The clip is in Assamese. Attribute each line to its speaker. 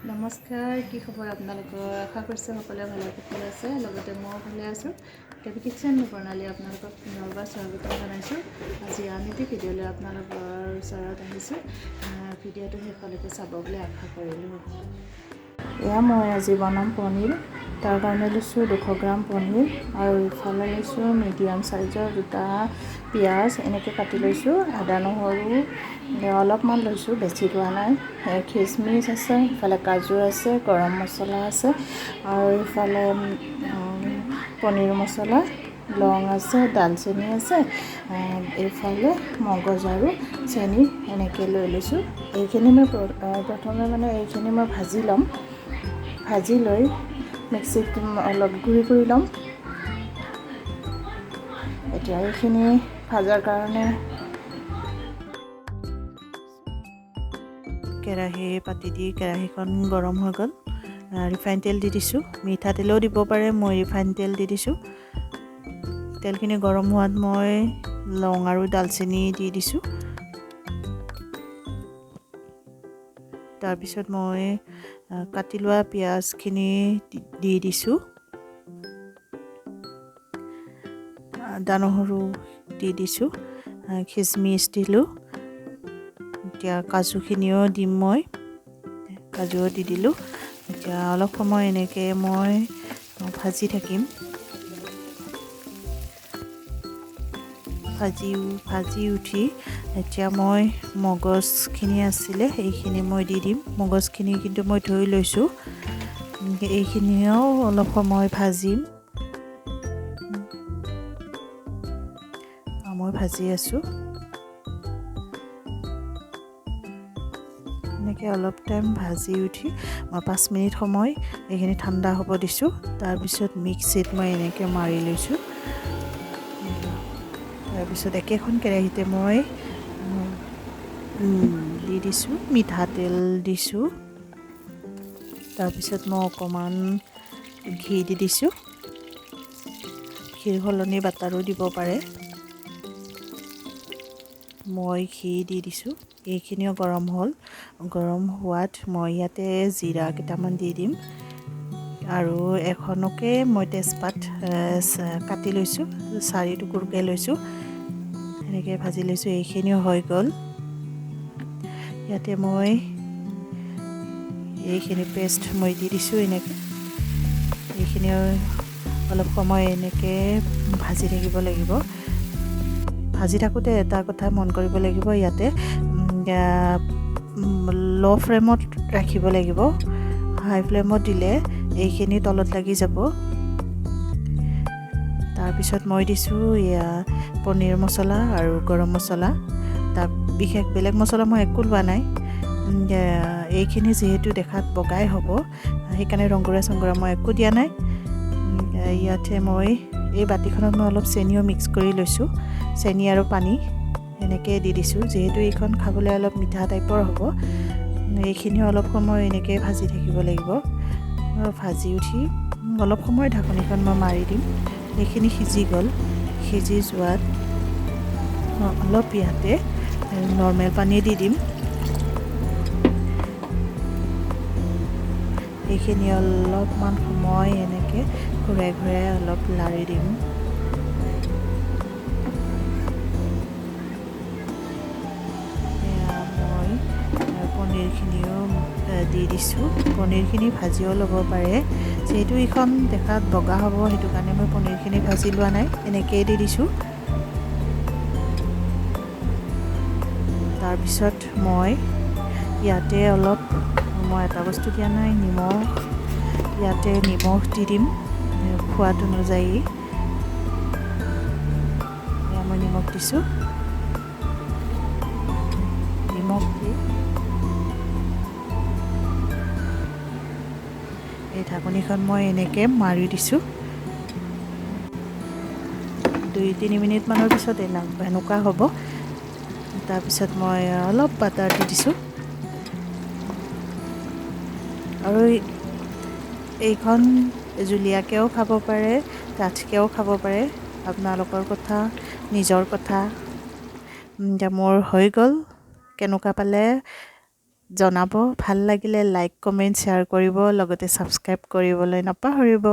Speaker 1: নমস্কাৰ, কি খবৰ আপোনালোকৰ? আশা কৰিছোঁ সকলোৱে ভালে কুশলে আছে, লগতে ময়ো ভালে আছোঁ। কেবি কিটচেন প্ৰণালী আপোনালোকক পুনৰবাৰ স্বাগতম জনাইছোঁ। আজি আন এটি ভিডিঅ'লৈ আপোনালোকৰ ওচৰত আহিছোঁ। ভিডিঅ'টো শেষলৈকে চাব বুলি আশা কৰিলোঁ। এয়া মই আজি বনাম পনীৰ। তাৰ কাৰণে লৈছোঁ 200 গ্ৰাম পনীৰ আৰু ইফালে লৈছোঁ মিডিয়াম চাইজৰ দুটা পিঁয়াজ, এনেকৈ কাটি লৈছোঁ। আদা নহৰু অলপমান লৈছোঁ, বেছি লোৱা নাই। খিচমিচ আছে, ইফালে কাজু আছে, গৰম মছলা আছে আৰু ইফালে পনীৰ মছলা, লং আছে, ডালচেনি আছে, এইফালে মগজ আৰু চেনি এনেকৈ লৈ লৈছোঁ। এইখিনি মই প্ৰথমে মানে এইখিনি মই ভাজি ল'ম। ভাজি লৈ মিক্সিত অলপ গুড়ি কৰি ল'ম। এতিয়া এইখিনি ভাজাৰ কাৰণে
Speaker 2: কেৰাহী পাতি দি কেৰাহীখন গৰম হৈ গ'ল। ৰিফাইন তেল দি দিছোঁ, মিঠাতেলো দিব পাৰে, মই ৰিফাইন তেল দি দিছোঁ। তেলখিনি গৰম হোৱাত মই লং আৰু ডালচেনি দি দিছোঁ। তাৰপিছত মই কাটি লোৱা পিঁয়াজখিনি দি দিছোঁ, আদা নহৰু দি দিছোঁ, খিচমিচ দিলোঁ। এতিয়া কাজুখিনিও দিম, মই কাজুও দি দিলোঁ। এতিয়া অলপ সময় এনেকৈ মই ভাজি থাকিম। ভাজি উঠি এতিয়া মই মগজখিনি আছিলে সেইখিনি মই দি দিম। মগজখিনি কিন্তু মই ধুই লৈছোঁ। এইখিনিও অলপ সময় ভাজিম। মই ভাজি আছোঁ এনেকৈ অলপ টাইম ভাজি উঠি মই 5 মিনিট সময় এইখিনি ঠাণ্ডা হ'ব দিছোঁ। তাৰপিছত মিক্সিত মই এনেকৈ মাৰি লৈছোঁ। তাৰপিছত একেখন কেৰাহীতে মই দি দিছোঁ মিঠাতেল দিছোঁ। তাৰপিছত মই অকণমান ঘি দি দিছোঁ। ঘিৰ সলনি বাটাৰো দিব পাৰে, মই ঘি দি দিছোঁ। এইখিনিও গৰম হ'ল। গৰম হোৱাত মই ইয়াতে জিৰা কেইটামান দি দিম আৰু এখনকে মই তেজপাত কাটি লৈছোঁ, 4 টুকুৰকৈ লৈছোঁ, এনেকৈ ভাজি লৈছোঁ। এইখিনিও হৈ গ'ল। ইয়াতে মই এইখিনি পেষ্ট মই দি দিছোঁ এনেকৈ। এইখিনিও অলপ সময় এনেকৈ ভাজি থাকিব লাগিব। ভাজি থাকোঁতে এটা কথা মন কৰিব লাগিব, ইয়াতে ল' ফ্লেমত ৰাখিব লাগিব। হাই ফ্লেমত দিলে এইখিনি তলত লাগি যাব। তাৰপিছত মই দিছোঁ এয়া পনীৰ মছলা আৰু গৰম মছলা। তাত বিশেষ বেলেগ মছলা মই একো লোৱা নাই। এইখিনি যিহেতু দেখাত বগাই হ'ব, সেইকাৰণে ৰংগুৰা চংগুৰা মই একো দিয়া নাই। ইয়াতে মই এই বাতিখনত মই অলপ চেনিও মিক্স কৰি লৈছোঁ, চেনি আৰু পানী এনেকৈ দি দিছোঁ। যিহেতু এইখন খাবলৈ অলপ মিঠা টাইপৰ হ'ব, এইখিনিও অলপ সময় এনেকৈ ভাজি থাকিব লাগিব। ভাজি উঠি অলপ সময় ঢাকনিখন মই মাৰি দিম। এইখিনি সিজি গ'ল। সিজি যোৱাত অলপ ইয়াতে নৰ্মেল পানী দি দিম। এইখিনি অলপমান সময় এনেকৈ ঘূৰাই ঘূৰাই অলপ লাৰি দিম। এয়া মই পনীৰখিনিও দি দিছোঁ। পনীৰখিনি ভাজিও ল'ব পাৰে, যিহেতু এইখন দেখাত বগা হ'ব সেইটো কাৰণে মই পনীৰখিনি ভাজি লোৱা নাই, এনেকৈয়ে দি দিছোঁ। তাৰপিছত মই ইয়াতে অলপ, মই এটা বস্তু দিয়া নাই, নিমখ। ইয়াতে নিমখ দি দিম সোৱাদ অনুযায়ী। এয়া মই নিমখ দিছোঁ। নিমখ দি এই ঢাকনিখন মই এনেকৈ মাৰি দিছোঁ। 2-3 মিনিটমানৰ পিছত এনেকুৱা হ'ব। তাৰপিছত মই অলপ বাটাৰ দি দিছোঁ। আৰু এইখন জুলীয়াকৈও খাব পাৰে, ডাঠকৈও খাব পাৰে, আপোনালোকৰ কথা, নিজৰ কথা। এতিয়া মোৰ হৈ গ'ল। কেনেকুৱা পালে জনাব। ভাল লাগিলে লাইক, কমেণ্ট, শ্বেয়াৰ কৰিব, লগতে ছাবস্ক্ৰাইব কৰিবলৈ নাপাহৰিব।